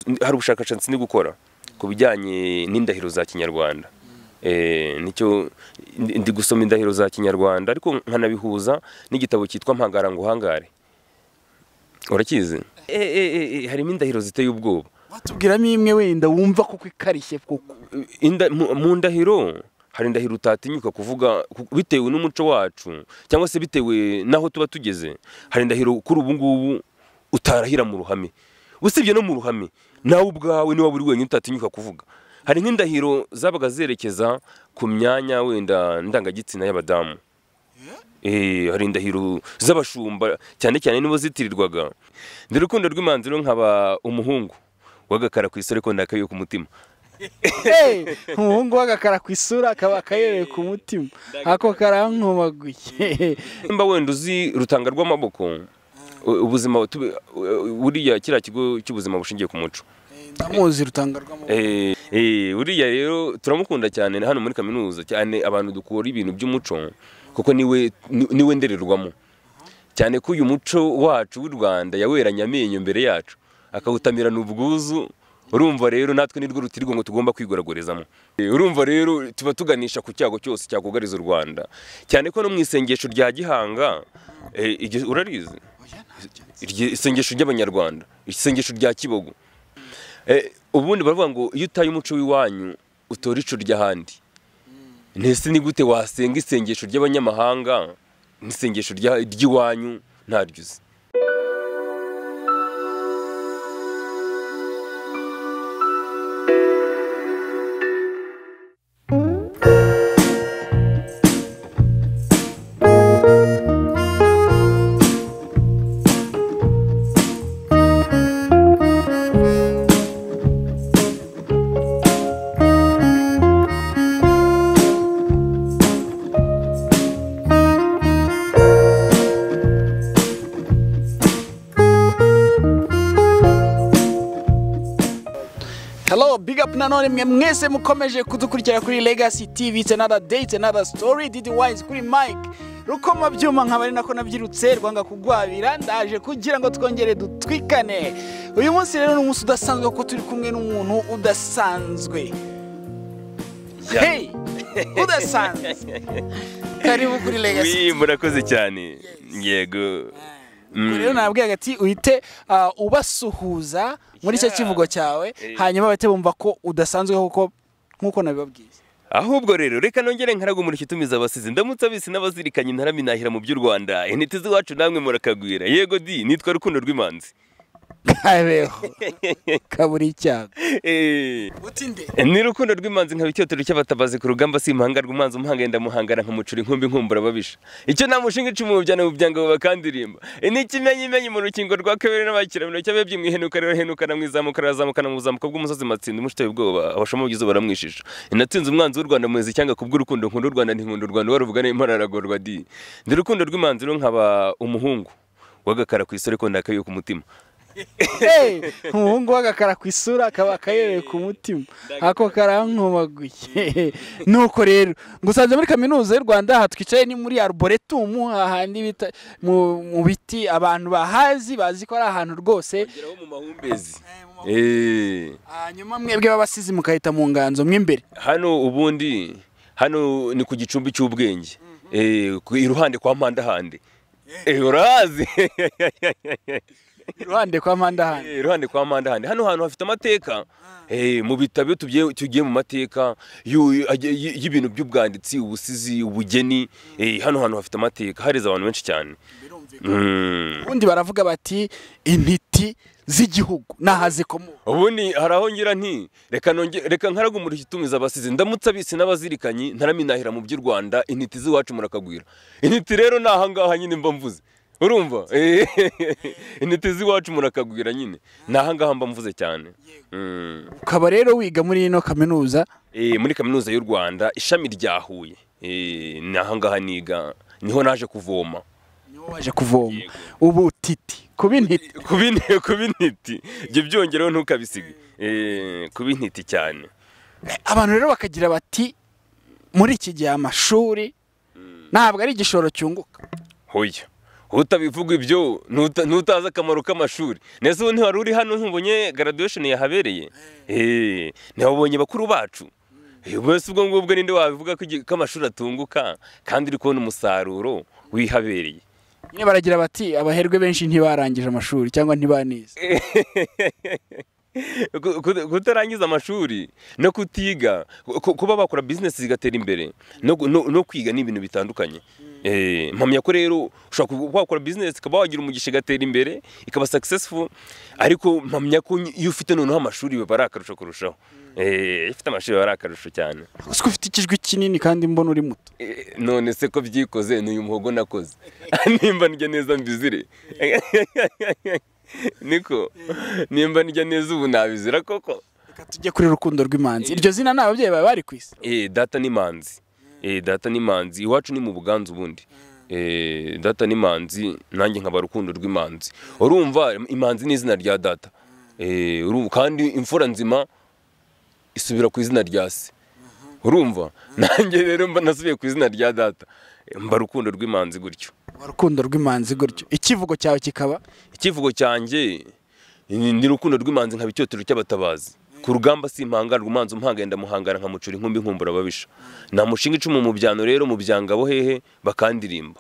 Hari ubushakashatsi ndi gukora ku bijyanye n'indahiro za Kinyarwanda. Nicyo ndi gusoma, indahiro za Kinyarwanda, ariko nkanabihuza n'igitabo cyitwa Mpangara ngo uhangare. Urakizi? Harimo indahiro ziteye ubwoba. Watubwiramo imwe wenda wumva kuko ikarishye koko? Mu ndahiro hari indahiro utatinyuka kuvuga bitewe n'umuco wacu cyangwa se bitewe n'aho tuba tugeze. Hari indahiro kuri ubu ngubu utarahira mu ruhame, usibye no mu ruhame nawe ubwawe niba buri wenyine utatinyuka kuvuga. Hari nk'indahiro zabaga zerekeza ku myanya wenda ndangagitsina y'abadamu. Hari indahiro z'abashumba cyane cyane nibo zitirirwaga. Ndi Rukundo rw'Imanzi rero, nkaba umuhungu w'agakara ku isura ariko ndakayo ku mutima. Umuhungu w'agakara ku isura akaba akayobewe ku mutima, ako karankubaguye. Nimba wenda uzi Rutanga rw'Amaboko, ubuzima buriya kiriya kigo cy'ubuzima bushingiye ku muco. Ndamuzi Rutanga rw'Amaboko. Uriya rero turamukunda cyane hano muri kaminuza, cyane abantu dukora ibintu by'umuco, kuko niwe ndererwamo cyane ko uyu muco wacu w'u Rwanda yaweranye amenyo mbere yacu akawutamirana ubwuzu. Urumva rero natwe nirwo rutirirwa ngo tugomba kwigoragorezamo. Urumva rero tuba tuganisha ku cyago cyose cyakugariza u Rwanda, cyane ko no mu isengesho rya Gihanga, urarizi, isengesho ry'Abanyarwanda, isengesho rya Kibogo. Ubundi baravuga ngo iyo utaye umuco w'iwanyu utora ico ry'ahandi. Ntese ni gute wasenga isengesho ry'abanyamahanga n'isengesho ry'iwanyu ntaryo uzi? Hello, big up nanone mwe mwese mukomeje kudukurikira kuri Legacy TV. It's another day, it's another story. Didi Wise kuri mic, Rukoma byuma nkaba ari nako nabyirutse rwanga kugwabira, ndaje kugira ngo twongere dutwikane. Uyu munsi rero ni umunsi udasanzwe kuko turi kumwe n'umuntu udasanzwe. Hey, udasanzwe. Karibu kuri Legacy. Oui, murakoze cyane. Yego. Ubwo rero nababwiraga ati uhite ubasuhuza muri icyo kivugo cyawe, hanyuma bahite bumva ko udasanzwe kuko nk'uko nabibabwiye. Ahubwo rero reka nongere nkaraga umurishyo utumiza abasizi, ndamutse abisi n'abazirikanye ntaraminahira mu by'u Rwanda. Intiti z'iwacu namwe murakagwira. Yego di, nitwa Rukundo rw'Imanzi. Kabeho kaburi icyago. Utinde. Ni Rukundo rw'Imanzi, nkaba icyotero cy'abatabazi ku rugamba, simpanga rw'umwanzi umuhanga ndamuhangara nkamucura inkumbi nkumbura ababisha. Icyo namushinga icumu mu byana mu byangabo bakandirimba. N'ikimenyi menyi mu rukingo rwa kabiri n'abakiramiro cy'abebye mwihenuka rero henukana mwizamuka razamukana mu buzamuko bw'umusozi Matsinda umushiteye ubwoba abashoma ugize baramwishisha. Natsinze umwanzi w'u Rwanda muzi cyanga kubw'urukundo nkunda u Rwanda ntinkunda u Rwanda waruvuga n'impararagorwa di. Ndi Rukundo rw'Imanzi rero, nkaba umuhungu w'agakara ku isura ariko ndakayo ku mutima. Umuhungu w'agakara ku isura akaba akayobewe ku mutima, ako karankubaguye. Nuko rero ngusanze muri kaminuza y'u Rwanda, aha twicaye ni muri arboretum, hahandi bita mu biti, abantu bahazi bazi ko ari ahantu rwose bageraho mu mahumbezi. Hanyuma mwebwe b'abasizi mukahita mu nganzo mw'imbere. Hano ubundi hano ni ku gicumbi cy'ubwenge, iruhande kwa Mpandahande. Urahazi? Iruhande kwa Mpandahande. Iruhande kwa Mpandahande. Hano hantu hafite amateka. Mu bitabo iyo tugiye mu mateka y'ibintu by'ubwanditsi, ubusizi, ubugeni, hano hantu hafite amateka, hareze abantu benshi cyane. Ubundi baravuga bati intiti z'igihugu naha zikomoka. Ubundi hari aho ngira nti reka nonge reka nkaraga umurishyo utumiza abasizi, ndamutse abisi n'abazirikanyi ntaraminahira mu by'u Rwanda, intiti z'iwacu murakagwira. Intiti rero ni aha ngaha nyine mba mvuze. Urumva? Intiti z'iwacu murakagwira nyine. Ni aha ngaha mba mvuze cyane. Ukaba rero wiga muri ino kaminuza? Muri kaminuza y'u Rwanda ishami rya Huye. Ni aha ngaha niga, niho naje kuvoma. Niho waje kuvoma. Ubu titi kuba intiti. Kuba intiti. Ibyo byongereho ntukabisige. Kuba intiti cyane. Abantu rero bakagira bati muri iki gihe amashuri ntabwo ari igishoro cyunguka. Hoya. Utabivuga ibyo ntutazi akamaro k'amashuri. Nese ubu ntiwari uri hano ntubonye graduation yahabereye? Ntiwabonye bakuru bacu? Ubwo ubwo ngubwo ninde wabivuga ko amashuri atunguka kandi uri kubona umusaruro wihabereye? Nyine baragira bati abaherwe benshi ntibarangije amashuri cyangwa ntibanize. Kutarangiza amashuri no kutiga, kuba bakora business zigatera imbere no kwiga ni ibintu bitandukanye. Mpamya ko rero ushobora kuba wakora business ukaba wagira umugisha igatera imbere ikaba successful, ariko mpamya ko iyo ufite noneho amashuri biba ari akarusho kurushaho. Iyo ufite amashuri biba ari akarusho cyane. Gusa ufite ikijwi kinini kandi mbona uri muto. None se ko byikoze n'uyu muhogo nakoze nimba ndya neza mbizire. Niko nimba ndya neza ubu nabizira koko. Reka tujye kuri Rukundo rw'Imanzi. Iryo zina nta babyeyi bawe bari ku isi? Data ni Manzi. Data ni Manzi, iwacu ni mu Buganza ubundi. Data ni Manzi, nanjye nkaba Rukundo rw'Imanzi. Urumva Imanzi ni izina rya data. Urumva kandi imfura nzima isubira ku izina rya se. Urumva nanjye rero mba nasubiye ku izina rya data. Mba Rukundo rw'Imanzi gutyo. Rukundo rw'Imanzi gutyo. Ikivugo cyawe kikaba? Ikivugo cyanjye ni Rukundo rw'Imanzi nkaba icyotero cy'abatabazi. Ku rugamba simpangarwa umanzi umuhanga ndamuhangara nkamucura inkumbi nkumbura ababisha. Namushinga icumu mu byano rero mu byangabo hehe bakandirimba.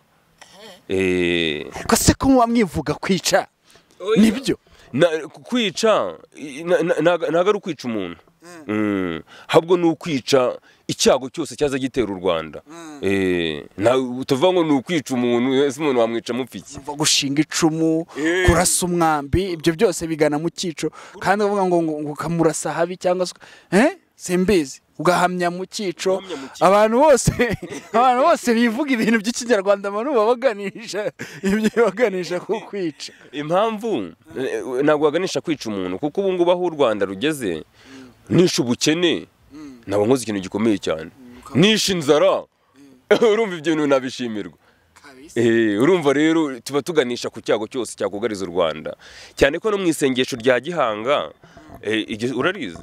Ariko se ko muba mwivuga kwica? Nibyo. Kwica ntago ari ukwica umuntu. Ahubwo ni ukwica icyago cyose cyaza gitera u Rwanda. Tuvuga ngo ni ukwica umuntu, ese umuntu wamwica mupfiki? Gushinga icumu, kurasa umwambi, ibyo byose bigana mu cyico, kandi uvuga ngo ukamurasa habi cyangwa simbizi, ugahamya mu cyico. Abantu bose bivuga ibintu by'ikinyarwanda abantu babaganisha ibyo baganisha ku kwica. Impamvu ntabwo baganisha kwica umuntu kuko ubu ngubu aho u Rwanda rugeze nishe ubukene nabo nkoze ikintu gikomeye cyane, nishe inzara. Urumva ibyo bintu nabishimirwa. Urumva rero tuba tuganisha ku cyago cyose cyakugariza u Rwanda, cyane ko no mu isengesho rya Gihanga urarizi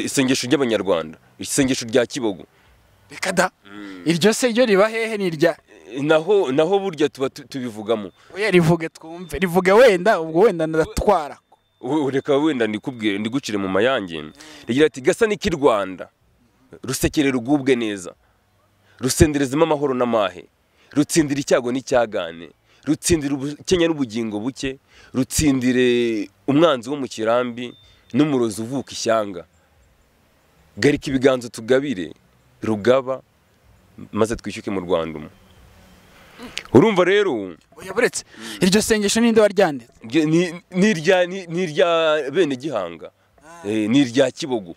isengesho ry'Abanyarwanda, isengesho rya Kibogo. Reka da, iryo se ryo riba hehe? Ni irya naho burya tuba tubivugamo. Oya rivuge twumve, rivuge wenda ubwo wenda ndatwara. Reka wenda ndikubwire ndigucire mu mayange. Rigira ati gasa n'iki Rwanda rusekere rugubwe neza, rusenderezemo amahoro n'amahe, rutsindira icyago n'icyagane, rutsindira ubukenya n'ubugingo buke, rutsindire umwanzi wo mu kirambi n'umurozi uvuka ishyanga. Garika ibiganzo tugabire rugaba maze twishyuke mu Rwanda umwe. Urumva rero oya buretse iryo sengesho ninde waryanditse? Ni irya bene Gihanga, ni irya Kibogo.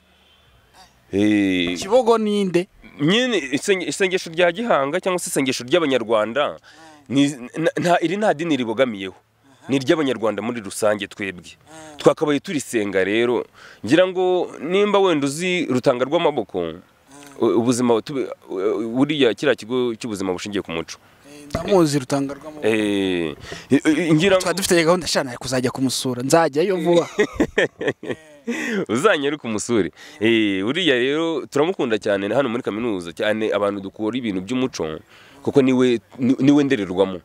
Kibogo ninde? Nyine isengesho rya Gihanga cyangwa se isengesho ry'Abanyarwanda iri nta dini ribogamiyeho, ni iry'Abanyarwanda muri rusange twebwe twakabaye turisenga. Rero ngira ngo nimba wenda uzi rutanga rw'amaboko ubuzima buriya kiriya kigo cy'ubuzima bushingiye ku muco, ndamuzi rutanga rw'amaboko. Ngira ngo dufite gahunda shana kuzajya kumusura, nzajyayo vuba. Uzanyere kumusure. Uriya rero turamukunda cyane hano muri kaminuza, cyane abantu dukora ibintu by'umuco kuko niwe ndererwamo.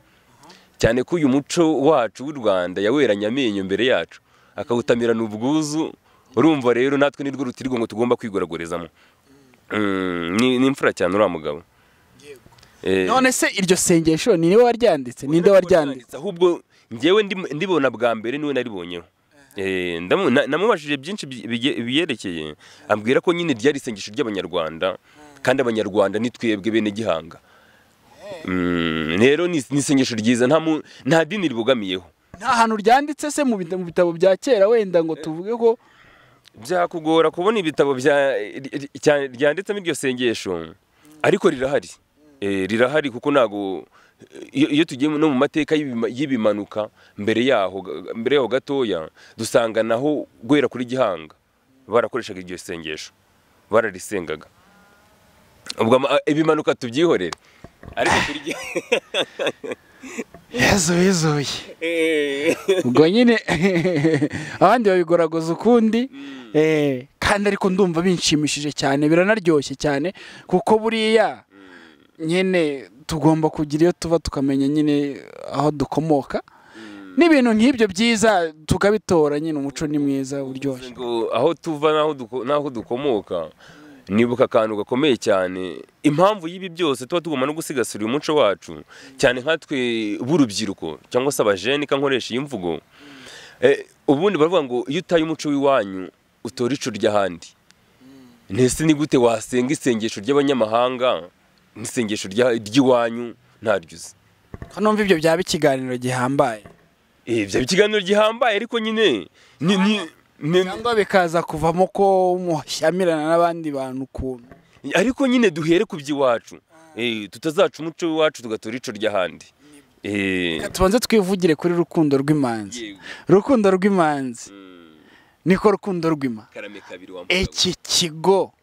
Cyane ko uyu muco wacu w'u Rwanda yaweranye amenyo mbere yacu akawutamirana ubwuzu. Urumva rero natwe nirwo rutirwo ngo tugomba kwigoragorezamo. Ni imfura cyane uriya mugabo. None se iryo sengesho ni niwe waryanditse? Ninde waryanditse? Ahubwo njyewe ndibona bwa mbere niwe naribonyeho. Namubajije byinshi biyerekeye, ambwira ko nyine ryari isengesho ry'Abanyarwanda kandi Abanyarwanda ni twebwe bene Gihanga. Rero ni isengesho ryiza, nta dini ribogamiyeho. Nta hantu ryanditse se mu bitabo bya kera wenda ngo tuvuge ko byakugora kubona ibitabo byanditsemo iryo sengesho, ariko rirahari. Rirahari kuko ntago iyo tugiye no mu mateka y'ibimanuka mbere yaho gatoya dusanga naho guhera kuri Gihanga barakoreshaga iryo sengesho, bararisengaga. Ubwo ibimanuka tubyihorere, ariko kuri Yezu yezuye ubwo nyine abandi babigoragoza ukundi. Kandi ariko ndumva binshimishije cyane, biranaryoshye cyane kuko buriya nyine Tugomba kugira iyo tuva tukamenya nyine aho dukomoka n'ibintu nk'ibyo byiza tukabitora nyine. Umuco ni mwiza uryoshye. Ngo aho tuva n'aho dukomoka, nibuka akantu gakomeye cyane. Impamvu y'ibi byose tuba tugomba no gusigasira uyu muco wacu, cyane nkatwe b'urubyiruko cyangwa se abajene, nkoresha iyi mvugo. Ubundi baravuga ngo iyo utaye umuco w'iwanyu utora ico ry'ahandi. Ntese ni gute wasenga isengesho ry'abanyamahanga n'isengesho ry'iwanyu ntaryo uzi? Ko numva ibyo byaba ikiganiro gihambaye. Byaba ikiganiro gihambaye, ariko nyine ni cyangwa bikaza kuvamo ko mushyamirana n'abandi bantu ukuntu. Ariko nyine duhere ku by'iwacu, tutazaca umuco w'iwacu tugatora ico ry'ahandi. Reka tubanze twivugire kuri Rukundo rw'Imanzi. Yego. Rukundo rw'Imanzi, niko Rukundo rw'Ima. Karame kabiri wa mugabo. Iki kigo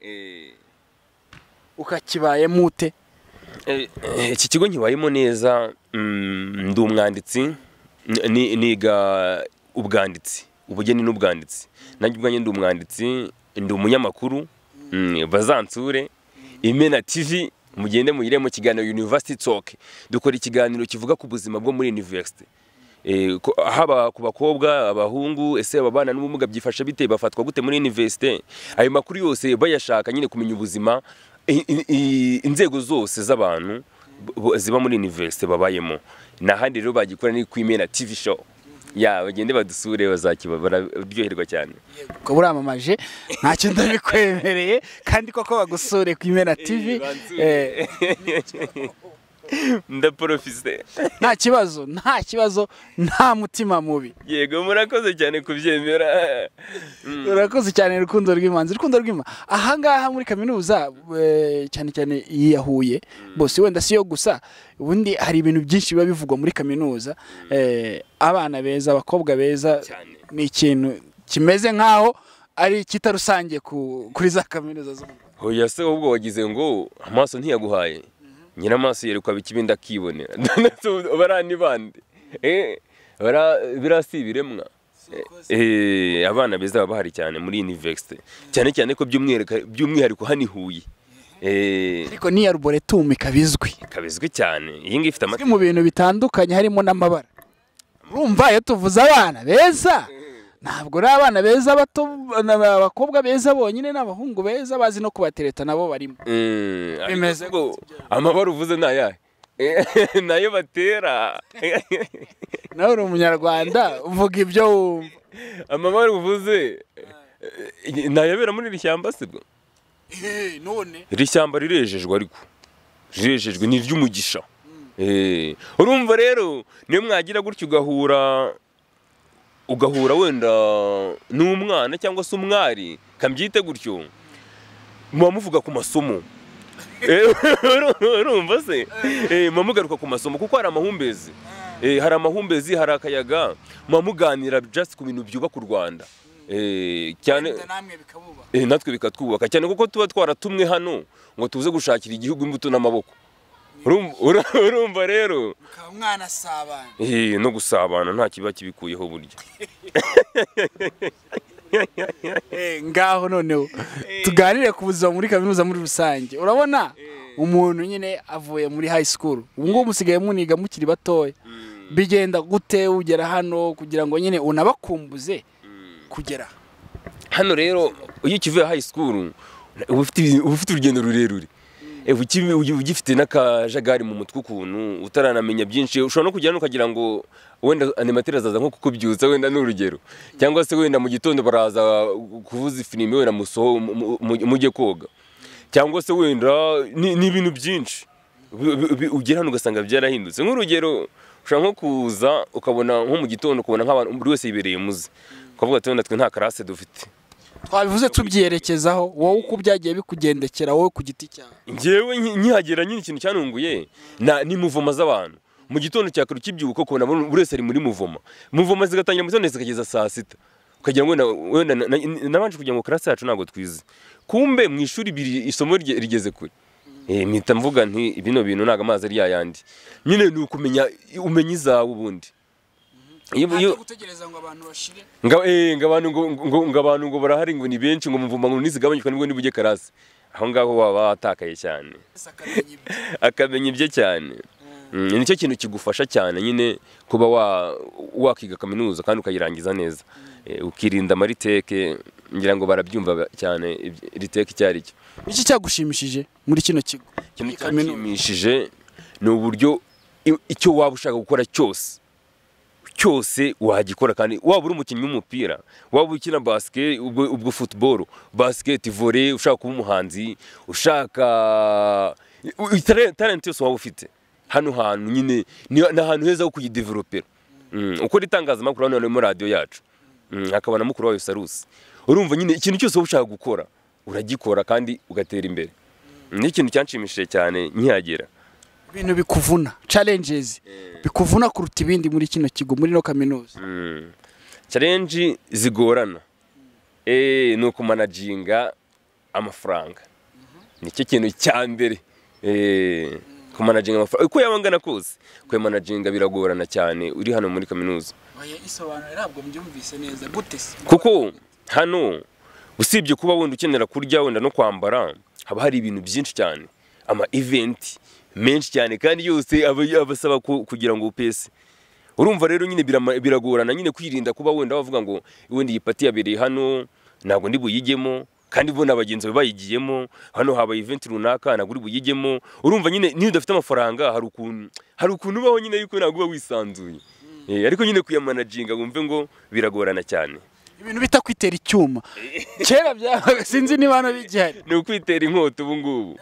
ukakibayemo ute? Iki kigo nkibayemo neza. Ndi umwanditsi, niga ubwanditsi, ubugeni n'ubwanditsi. Nanjye ubwanjye ndi umwanditsi, ndi umunyamakuru. Bazansure Imena TV, mugende muyire mu kiganiro University Talk. Dukora ikiganiro kivuga ku buzima bwo muri university, haba ku bakobwa, abahungu, ese ababana n'ubumuga byifashe bite, bafatwa gute muri university. Ayo makuru yose bayashaka nyine kumenya ubuzima inzego zose z'abantu ziba muri university babayemo. N'ahandi rero bagikora ni ku Imena TV show ya, bagende badusure, bazakiba bararyoherwa cyane. Ukaba uramamaje, ntacyo ndabikwemereye, kandi koko bagusure ku Imena TV. Ndaporofise. Nta kibazo, nta kibazo, nta mutima mubi. Yego, murakoze cyane kubyemera. Urakoze cyane, Rukundo rw'Imanzi. Rukundo rw'Ima, ahangaha muri kaminuza, cyane cyane iyi ya Huye bose, wenda si yo gusa, ubundi hari ibintu byinshi biba bivugwa muri kaminuza. Abana beza, abakobwa beza. Cyane. Ni ikintu kimeze nk'aho ari ikitarusange kuri za kaminuza zo mu Rwanda. Hoya se, ubwo wagize ngo amaso ntiyaguhaye? Nyiramaso yerekwa ikibindi akibonera. Bariya ni bande? Biriya si ibiremwa? Abana beza baba bahari cyane muri university, cyane cyane ko by'umwihariko hano i Huye. Ariko n'iya Arboretum ikaba izwi. Ikaba izwi cyane iyi ngiyi, ifite Izwi amata mu bintu bitandukanye harimo n'amabara. Urumva iyo tuvuze abana beza, ntabwo ari abana beza bato, abakobwa beza bonyine, n'abahungu beza bazi no kubatereta nabo barimo. Ariko Bimeze ubwo amabara uvuze ni ayahe? Nayo batera? Nawe uri umunyarwanda, uvuga ibyo wumva. Amabara uvuze nayabera muri iri shyamba se bwo? None Iri shyamba rirejejwe, ariko rirejejwe ni iry'umugisha. Urumva rero niyo mwagira gutyo ugahura wenda n'umwana cyangwa se umwari, kambyite gutyo, muba muvuga ku masomo. Urumva se, muba mugaruka ku masomo kuko hari amahumbezi. Hari amahumbezi, hari akayaga, muba muganira just ku bintu byubaka u Rwanda. Cyane. Namwe bikabuba. Natwe bikatwubaka cyane, kuko tuba twaratumwe hano ngo tuze gushakira igihugu imbuto n'amaboko. Urumva rero mukaba mwanasabana. No gusabana nta kiba kibikuyeho burya. Ngaho noneho tuganire ku buzima muri kaminuza muri rusange. Urabona umuntu nyine avuye muri high school, ubu ngubu musigaye muniga mukiri batoya, bigenda gute ugera hano kugira ngo nyine unabakumbuze kugera? Hano rero iyo ukivuye high school uba ufite urugendo rurerure. Uba ugifite n'akajagari mu mutwe ukuntu, utaranamenya byinshi. Ushobora no kugera hano ukagira ngo wenda animateur azaza nko kukubyutsa, wenda ni urugero, cyangwa se wenda mu gitondo baraza kuvuza ifirimbi, wenda musoho mujye koga, cyangwa se wenda ni ibintu byinshi. Ugera hano ugasanga byarahindutse. Nk'urugero, ushobora nko kuza ukabona nko mu gitondo ukabona nk'abantu buri wese yibereye muze, ukavuga ati wenda twe nta classe dufite. Twabivuze tubyerekezaho, wowe uko byagiye bikugendekera wowe ku giti cyawe. Njyewe nkihagera nyine ikintu cyantunguye ni mouvement z'abantu mu gitondo cya kare. Ukibyuka ukabona buri wese ari muri mouvement. Mouvement zigatangira mu gitondo zikageza saa sita, ukagira ngo wenda nabanje kugira ngo classe yacu ntabwo twize, kumbe mu ishuri biri isomo rigeze kure. Mpita mvuga nti bino bintu ntabwo amazi ari yayandi. Nyine ni ukumenya, umenya izawe ubundi. Gutegereza ngo abantu bashire. Ngo abantu ngo barahari, ngo ni benshi, ngo mouvement ngo nizigabanyuka nibwo nibujye classe. Aho ngaho waba watakaye cyane, akamenya ibye cyane. Nicyo kintu kigufasha cyane nyine kuba wakiga kaminuza kandi ukayirangiza neza, ukirinda amariteke. Ngira ngo barabyumva cyane riteke icyo ari cyo. Iki cyagushimishije muri kino kigo? Ikintu cyanshimishije ni uburyo icyo waba ushaka gukora cyose cyose wagikora, kandi waba uri umukinnyi w'umupira, waba ukina basket, ubwo football, basket, volley, ushaka kuba umuhanzi, ushaka talent yose waba ufite, hano hantu nyine ni ahantu heza ho kuyidevelopera. Ukora itangazamakuru hano muri radio yacu, hakaba na mukuru wayo Sarusi. Urumva nyine ikintu cyose waba ushaka gukora uragikora kandi ugatera imbere. Ni ikintu cyanshimishije cyane nkihagera. Ibintu bikuvuna, challenges bikuvuna kuruta ibindi muri kino kigo, muri no kaminuza. Challenge zigorana ni ukumanaginga amafaranga. Nicyo kintu cya mbere. Kumanaginga amafaranga uko yaba angana kose, kuyamanaginga biragorana cyane uri hano muri kaminuza. Oya, isobanura ntabwo mbyumvise neza gute se? Kuko hano usibye kuba wenda ukenera kurya wenda no kwambara, haba hari ibintu byinshi cyane, ama event menshi cyane, kandi yose abasaba kugira ngo upese. Urumva rero nyine biragorana nyine kwirinda kuba wenda bavuga ngo wenda iyi party yabereye hano ntabwo ndi buyijyemo, kandi bo nabagenzi bayigiyemo, hano habaye event runaka ntabwo uri buyijyemo. Urumva nyine niyo udafite amafaranga hari ukuntu ubaho nyine yuko ntabwo uba wisanzuye. Ariko nyine kuyamanaginga wumve ngo biragorana cyane. Ibintu bita kwitera icyuma kera byabaga, sinzi niba hano bigihari. Ni ukwitera inkota ubu ngubu.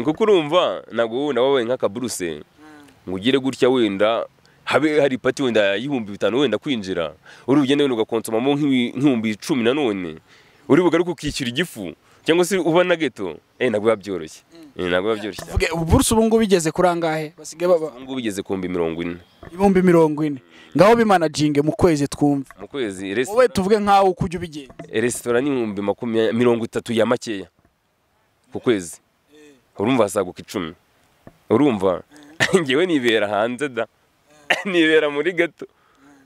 Kuko urumva ntabwo wenda wabaye nk'akaburuse ngo ugire gutya wenda habe hari party wenda y'5,000 wenda kwinjira, uri ugende wenda ugakonsomamo nk'10,000 nanone uri bugaruke ukishyura igifu cyangwa se uba na ghetto. Ntabwo biba byoroshye. Ntabwo biba byoroshye. Tuvuge uburuse ubu ngubu bigeze kuri angahe? Basigaye baba ubu ngubu bigeze ku 40,000. 40,000. Ngaho bimanaginge mu kwezi twumve. Mu kwezi wowe tuvuge nkaho ukujya ubigenza. Restaurant ni 20,030 ya makeya ku kwezi. Urumva hasaguka 10. Urumva ngewe nibera hanze da. Nibera muri ghetto.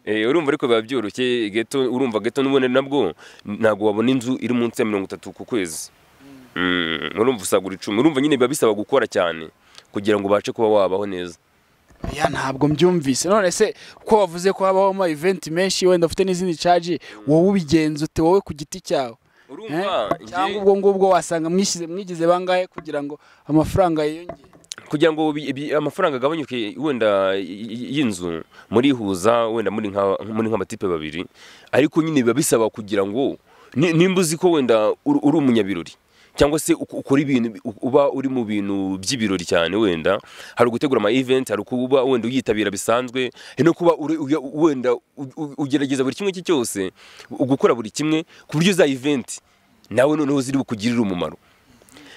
Urumva ariko biba byoroshye ghetto, urumva ghetto n'ubone nabwo ntago wabona inzu iri munsi ya 30 ku kwezi. Urumva usagura 10. Urumva nyine biba bisaba gukora cyane kugira ngo ubashe kuba wabaho neza. Ya ntabwo mbyumvise. None se ko wavuze ko habaho ama event menshi wenda ufite n'izindi charge, wowe ubigenza ute wowe ku giti cyawe? Urumva cyangwa ubwo ngubwo wasanga mwishize mwigize bangahe kugira ngo amafaranga yiyongere? Kugira ngo amafaranga agabanyuke wenda y'inzu murihuza wenda muri nk'abatipe babiri, ariko nyine biba bisaba kugira ngo nimba uzi ko wenda uri umunyabirori cyangwa se ukora ibintu uba uri mu bintu by'ibirori cyane, wenda hari ugutegura ama event, hari kuba wenda uyitabira bisanzwe, no kuba wenda ugerageza buri kimwe cyose ugukora buri kimwe ku buryo za event nawe noneho ziri bukugirira umumaro.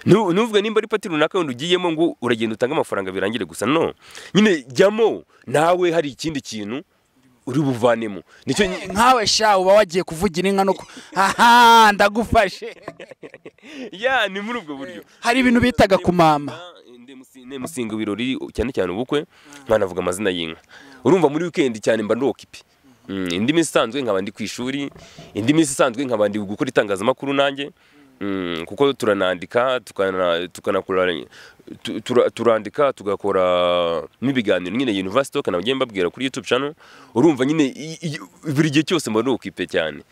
Nuvuga nimba ari party runaka wenda ugiyemo ngo uragenda utanga amafaranga birangire gusa, no nyine jyamo nawe hari ikindi kintu uri buvanemo. Nicyo nkawe sha uba wagiye kuvugira inka no aha ndagufashe. Ya ni muri ubwo buryo. Hari ibintu bitaga kumama nemusinga ibirori cyane cyane ubukwe, nkanavuga amazina y'inka. Urumva muri weekend cyane mba ndi okipi. Indi minsi isanzwe nkaba ndi ku ishuri, indi minsi isanzwe nkaba ndi gukora itangazamakuru nanjye. Kuko turanandika tukanakora turandika tugakora n'ibiganiro nyine University Talk nagiye mbabwira kuri YouTube channel. Urumva nyine buri gihe cyose mba okipe cyane.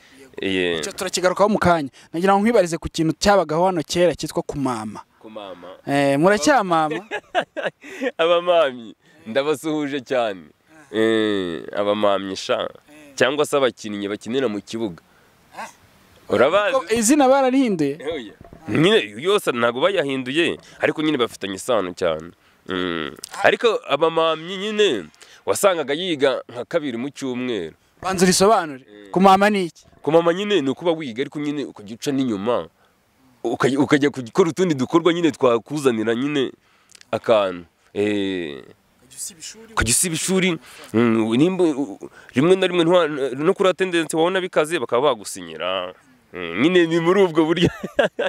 Icyo turakigarukaho mu kanya. Nagira ngo nkwibarize ku kintu cyabagaho hano kera cyitwa kumama. Kumama. Muracyamama? Abamamyi ndabasuhuje cyane. Abamamyi sha cyangwa se abakinnyi bakinira mu kibuga. Urabazi izina bararihinduye? Nyine yose ntago bayahinduye, ariko nyine bafitanye isano cyane. Ariko abamamyi nyine wasangaga yiga nka kabiri mu cyumweru. Banza urisobanure. Kumama ni iki? Kumama nyine ni ukuba wiga ariko nyine ukajya uca n'inyuma, ukajya gukora utundi dukorwa nyine twakuzanira nyine akantu. Ukajya usiba ishuri, nimba rimwe na rimwe no kuri attendance wabona bikaze bakaba bagusinyira. Nyine ni muri ubwo buryo.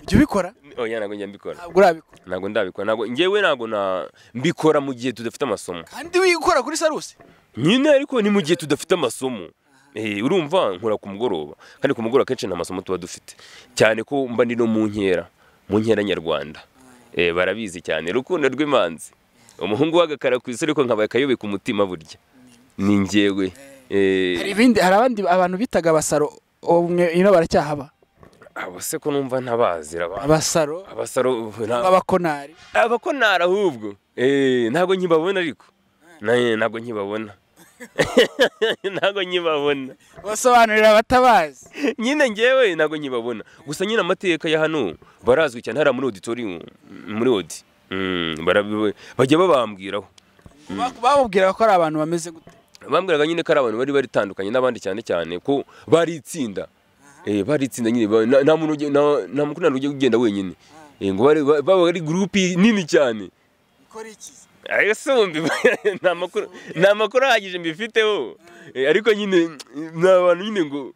Ujya ubikora? Oya ntabwo njya mbikora. Ntabwo urabikora? Ntabwo ndabikora. Ntabwo njyewe ntabwo na mbikora mu gihe tudafite amasomo. Kandi wikora kuri Sarusi? Nyine ariko ni mu gihe tudafite amasomo. Urumva nkora ku mugoroba, kandi ku mugoroba kenshi nta masomo tuba dufite, cyane ko mba ndi no mu nkera. mu nkera nyarwanda. Barabizi cyane Rukundo rw'imanzi, umuhungu w'agakara ku isi ariko nkabaye kayobe ku mutima burya ni njyewe. Hari ibindi, hari abandi abantu bitaga abasaro ino baracyahaba? Abo se ko numva ntabazira abasaro, abasaro abakonari, abakonari ahubwo ntabwo nkibabona, ariko ntabwo nkibabona ntabwo nkibabona, basobanurira abatabazi nyine ngewe ntabwo nkibabona. Gusa nyine amateka ya hano barazwi cyane, hari muri auditorium, muri audi bajya babambwiraho, bababwira ko ari abantu bameze gute? Bambwiraga nyine ko ari abantu bari baritandukanye n'abandi, cyane cyane ko bari itsinda, bari itsinda nyine, nta muntu nta mukundana ujya ugenda wenyine, ngo baba ari groupe nini cyane. Nta makuru ahagije mbifiteho, ariko nyine ni abantu nyine ngo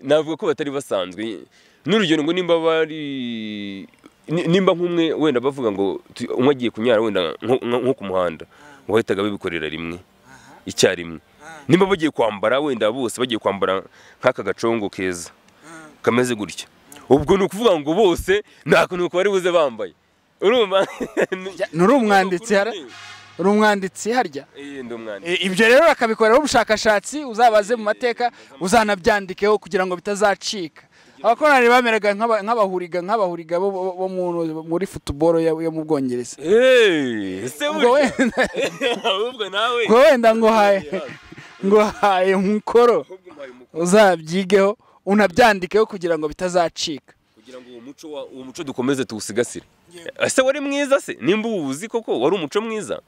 navuga ko batari basanzwe. N'urugero ngo nimba bari nimba nk'umwe wenda bavuga ngo umwe agiye kunyara wenda nko ku muhanda, wahitaga babikorera rimwe icyarimwe. Nimba bagiye kwambara wenda bose bagiye kwambara nk'aka gacongo keza kameze gutya, ubwo ni ukuvuga ngo bose nta kuntu bari buze bambaye. Urumva nuri umwanditsi, uri umwanditsi harya? Ndi umwanditsi. Ibyo rero bakabikoreraho ubushakashatsi, uzabaze mu mateka, uzanabyandikeho kugira ngo bitazacika. Abakonari bameraga nk'abahuriga bo muri football yo mu Bwongereza. Ese ahubwo nawe wenda ngo haye umukoro uzabyigeho unabyandikeho kugira ngo bitazacika, kugira ngo uwo muco dukomeze tuwusigasire. Ese wari mwiza se? Nimba uwuzi koko wari umuco mwiza,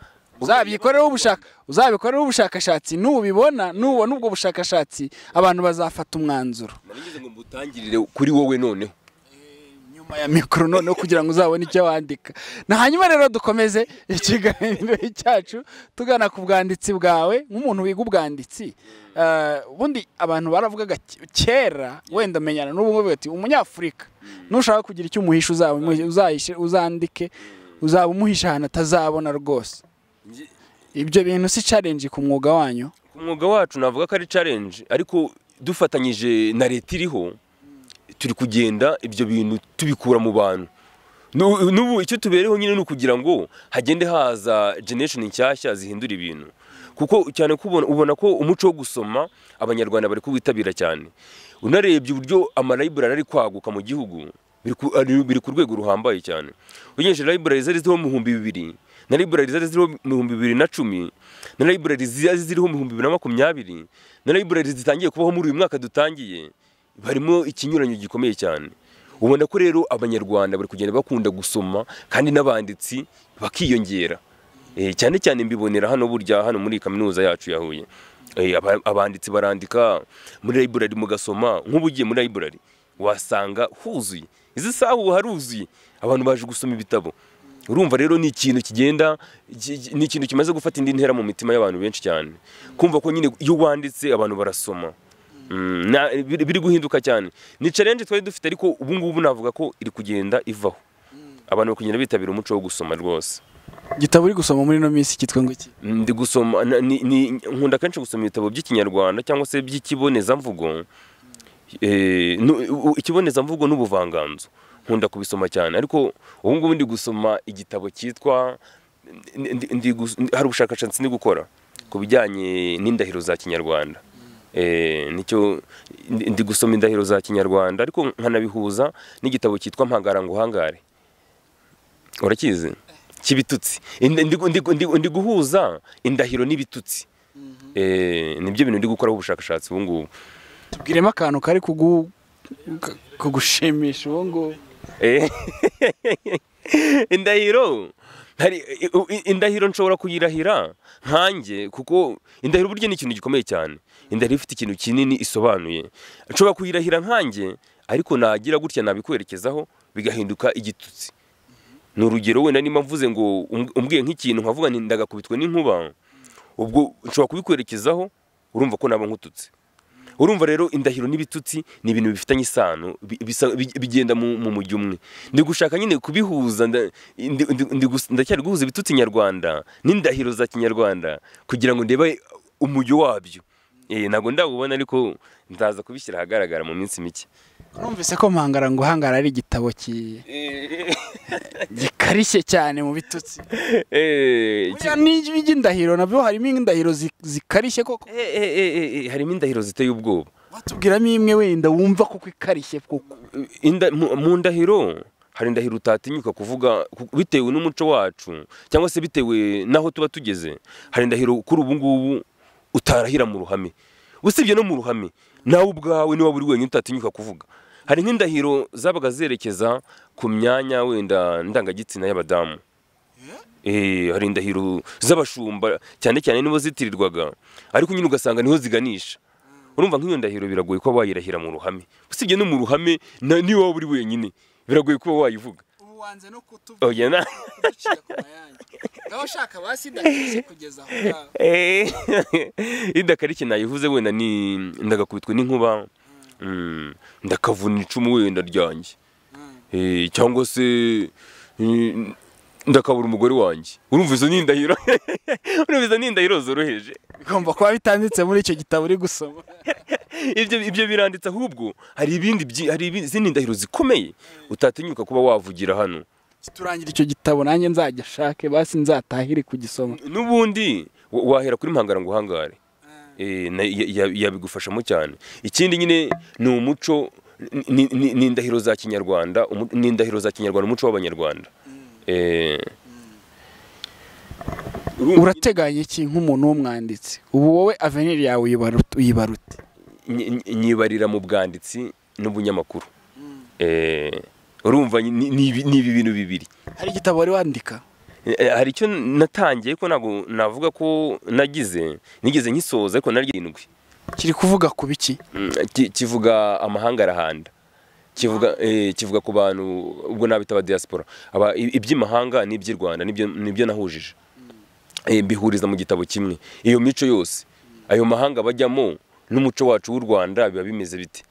uzabikoreraho ubushakashatsi, nubibona nubona ubwo bushakashatsi abantu bazafata umwanzuro. Narigeze ngo mbutangirire kuri wowe noneho nyuma ya mikoro noneho kugira ngo uzabone icyo wandika. Na hanyuma rero dukomeze ikiganiro cyacu tugana ku bwanditsi bwawe nk'umuntu wiga ubwanditsi. Ubundi abantu baravugaga kera, wenda menyana n'ubu bati umunyafurika nushaka kugira icyo umuhisha uzandike, uzaba umuhisha ahantu atazabona rwose. Ibyo bintu si challenge ku mwuga wanyu? Ku mwuga wacu navuga ko ari challenge, ariko dufatanyije na leta iriho turi kugenda ibyo bintu tubikura mu bantu. N'ubu icyo tubereho nyine ni ukugira ngo hagende haza generation nshyashya zihindura ibintu, kuko cyane kubona ubona ko umuco wo gusoma abanyarwanda bari kuwitabira cyane. Unarebye uburyo ama library ari kwaguka mu gihugu biri ku rwego ruhambaye cyane. Ugejeje library zari ziriho mu 2000 na library zari ziriho mu 2010 na library zari ziriho mu 2020 na library zitangiye kubaho muri uyu mwaka dutangiye, barimo ikinyuranyo gikomeye cyane. Ubona ko rero abanyarwanda bari kugenda bakunda gusoma kandi n'abanditsi bakiyongera. Cyane cyane mbibonera hano burya hano muri kaminuza yacu ya Huye. Abanditsi barandika muri library mugasoma, nk'ubu ugiye muri library wasanga huzuye. Izi saha ubu haruzuye abantu baje gusoma ibitabo. Urumva rero ni ikintu kigenda, ni ikintu kimaze gufata indi ntera mu mitima y'abantu benshi cyane. Kumva ko nyine iyo wanditse abantu barasoma. Biri guhinduka cyane. Ni challenge twari dufite, ariko ubu ngubu navuga ko iri kugenda ivaho. Abantu bakugenda bitabira umuco wo gusoma rwose. Igitabo uri gusoma muri no minsi kitwa ngo iki? Ndi gusoma nkunda kenshi gusoma ibitabo by'ikinyarwanda cyangwa se by'ikibonezamvugo. Ikibonezamvugo n'ubuvanganzo nkunda kubisoma cyane, ariko ubu ngubu ndi gusoma igitabo cyitwa hari ubushakashatsi ndi gukora ku bijyanye n'indahiro za kinyarwanda. Nicyo ndi gusoma indahiro za kinyarwanda, ariko nkanabihuza n'igitabo cyitwa Mpangara ngo uhangare. Urakizi? Kibitutsi. Ndi guhuza indahiro n'ibitutsi. Nibyo bintu ndi gukoraho ubushakashatsi ubu ngubu. Tubwiremo akantu kari kugushimisha ubu ngubu. Indahiro hari indahiro nshobora kuyirahira nkanjye, kuko indahiro burya ni ikintu gikomeye cyane. Indahiro ifite ikintu kinini isobanuye. Nshobora kuyirahira nkanjye, ariko nagira gutya nabikwerekezaho bigahinduka igitutsi. Ni urugero wenda nimba mvuze ngo umbwiye nk'ikintu nkavuga nti ndagakubitwe n'inkuba, ubwo nshobora kubikwerekezaho urumva ko naba nkututse. Urumva rero indahiro n'ibitutsi ni ibintu bifitanye isano, bigenda mu mujyi umwe. Ndi gushaka nyine kubihuza, ndacyari guhuza ibitutsi nyarwanda n'indahiro za kinyarwanda kugira ngo ndebe umujyi wabyo. Ntabwo ndabubona, ariko ndaza kubishyira ahagaragara mu minsi mike. Numvise ko Mpangara ngo uhangara ari igitabo Gikarishye cyane mu bitutsi. N'indahiro nabyo harimo indahiro zikarishye koko. Harimo indahiro ziteye ubwoba. Watubwiramo imwe wenda wumva koko ikarishye koko. Mu ndahiro hari indahiro utatinyuka kuvuga bitewe n'umuco wacu cyangwa se bitewe naho tuba tugeze. Hari indahiro kuri ubu ngubu utarahira mu ruhame. Usibye no mu ruhame nawe ubwawe niba buri wenyine utatinyuka kuvuga. Hari nk'indahiro zabaga zerekeza ku myanya wenda ndangagitsina y'abadamu. Hari indahiro z'abashumba cyane cyane nibo zitirirwaga, ariko nyine ugasanga niho ziganisha. Urumva nk'iyo ndahiro biragoye kuba wayirahira mu ruhame. Usibye no mu ruhame niba waba uri wenyine biragoye kuba wayivuga. Ubu wanze no kutuvuga. Ngaho shaka basi ndakarishye kugeza aho ngaho. Indakarishye nayivuze wenda ni ndagakubitwe n'inkuba. Ndakavuna icumu wenda ryanjye. Cyangwa se ndakabura umugore wanjye. Urumva izo ni indahiro. Urumva izo ni indahiro zoroheje. Bigomba kuba bitanditse muri icyo gitabo uri gusoma. Ibyo biranditse, ahubwo hari ibindi, hari izindi ndahiro zikomeye utatinyuka kuba wavugira hano. Turangira icyo gitabo nanjye nzajya shake basi nzatahire kugisoma. Nubundi wahera kuri mpangara ngo uhangare. Yabigufashamo cyane. Ikindi nyine ni umuco, ni indahiro za Kinyarwanda, ni indahiro za Kinyarwanda, umuco w'Abanyarwanda. Urateganya iki nk'umuntu w'umwanditsi? Ubu wowe avenir yawe uyibarute? Nyibarira mu bwanditsi n'ubunyamakuru. Urumva ni ibi bintu bibiri. Hari igitabo wari wandika? Hari icyo natangiye ko ntabwo navuga ko nagize, nigeze nkisoza ariko narindwi. Kiri kuvuga ku biki? Kivuga amahanga arahanda. Kivuga kivuga ku bantu ubwo nabita aba diaspora. Aba iby'imahanga n'iby'i Rwanda nibyo nahujije. Mbihuriza mu gitabo kimwe. Iyo mico yose ayo mahanga bajyamo n'umuco wacu w'u Rwanda biba bimeze bite.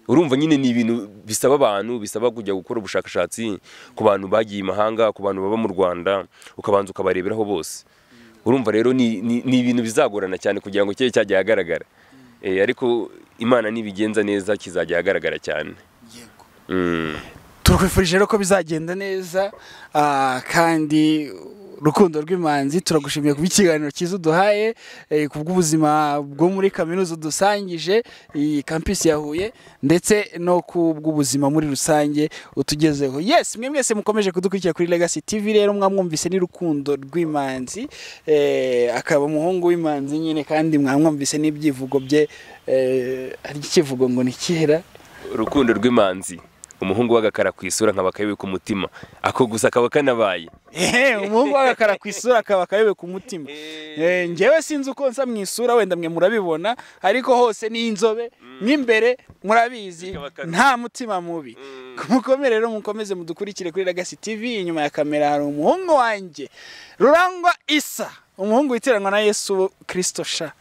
Urumva nyine ni ibintu bisaba abantu, bisaba kujya gukora ubushakashatsi ku bantu bagiye imahanga, ku bantu baba mu Rwanda, ukabanza ukabareberaho bose. Urumva rero ni ibintu bizagorana cyane kugira ngo cye cyajya ahagaragara. Ariko Imana nibigenza neza kizajya ahagaragara cyane. Yego. Turakwifurije rero ko bizagenda neza, kandi Rukundo rw'Imanzi turagushimiye ku ikiganiro cyiza uduhaye, ku bw'ubuzima bwo muri kaminuza dusangije iyi campus ya Huye, ndetse no ku bw'ubuzima muri rusange utugezeho. Yes, mwe mwese mukomeje kudukurikira kuri Legacy TV rero mwamwumvise ni Rukundo rw'Imanzi, akaba umuhungu w'Imanzi nyine, kandi mwamwumvise n'ibyivugo bye. Hari ikivugo ngo ni kera Rukundo rw'Imanzi, umuhungu w'agakara ku isura nkaba kayobe ku mutima. Ako gusa kaba kanabaye. Umuhungu w'agakara ku isura akaba kayobe ku mutima. Njyewe sinzi uko nsa mu isura, wenda mwe murabibona, ariko hose ni inzobe, n'imbere murabizi nta mutima mubi. Mukomere rero, mukomeze mudukurikire kuri Legacy TV. Inyuma ya kamera hari umuhungu wanjye Rurangwa Isa, umuhungu witiranwa na Yesu Kristo sha.